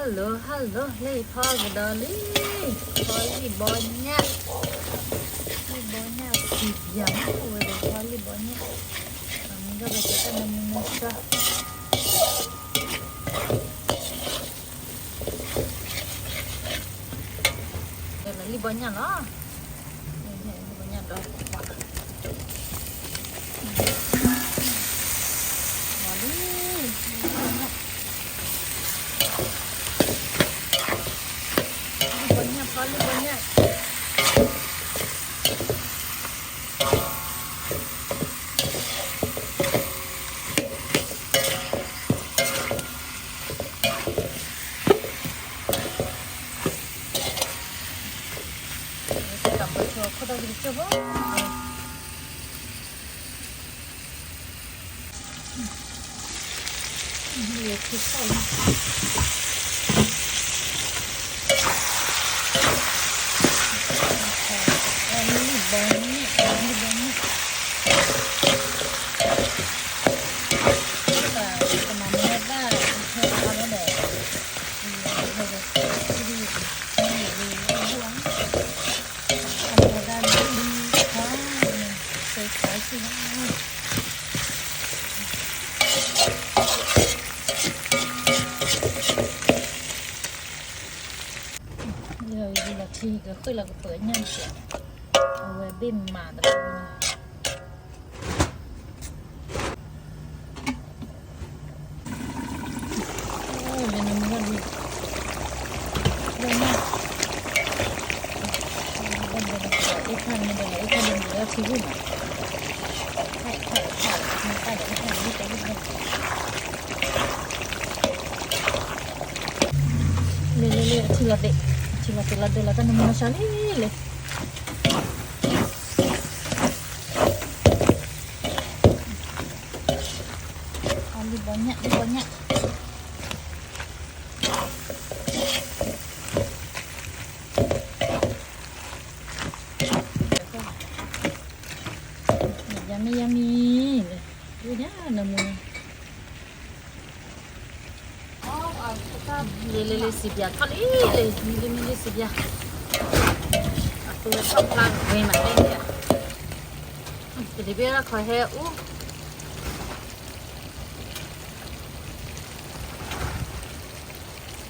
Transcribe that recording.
Hello hello လၢယဖီကဒီးလံ, ဖီလံၣ်ဘီညၣ်, လံၣ်ဘီညၣ်စံးပၠးမး ဝဲဒၣ်ဖီလံၣ်ဘီညၣ်, မ့ၢ်ဒီးကဲတၢ်နမုၢ်နၢ်ဆၢ လံၣ်ဘီညၣ်လီၤ, လံၣ်ဘီညၣ်ဒီး လံၣ်ဘီညၣ်, လံၣ်ဘီညၣ်ဖီလံၣ်ဘီညၣ် တၢ်ဘၢဆိခိၣ်တၢ်ဂ့ၤကၢၢ်ဘၣ်, လၢထံဆၣ်လီၤ, လံၣ်ဘီညၣ်, လံၣ်ဘီညၣ်, တၢ်ကမၤမ့ၢ်ဘၣ်, ဟဲအါဘၣ်ဒီး, ဟဲဒီး, ဟဲဒီး, ဟဲဒီး, အမၤဒၣ်လံ, ဟါ, စဲခါဆူၣ်လီၤ. လၢယလီၤထံကဃ့ၢ်လီၤကပၢၤညၣ်စဲး, အဝဲဘ့ၣ်မးတလီၤ. လၢနမုၢ်ဂီၢ်လံ, လၢညၣ်, အ့ၣ်ခါန့ၣ်ဒီး အ့ၣ်ခါန့ၣ်ဒီး အ့ၣ်ခါန့ၣ်ဒီး ထံဂုၢ်မး, ခါအံၤခါအံၤခါအံၤ မ့ၢ်တၢ်ဒီးအ့ၣ်ခါန့ၣ် မ့ၢ်တၢ်ဂုၢ်ဘၣ် လ့လ့လ့ အထံလီၤသ့, အထံလီၤသ့လီၤဒိလီၤတၢ်နမုၢ်နၢ်ဆါလံလ့. အလံၣ်ဘီညၣ် လံၣ်ဘီညၣ်, yummy yummy, လၢညါနမုၢ် လ့လ့လ့ စံးပၠးထီၣ်လံလ့ မံလံမံလံ စံးပၠး, အသူဝဲထီၣ်ဖျါဂ့ၤမးတဲန့ၣ်, တဒံးဘ့ၣ်ရခီဟဲအူ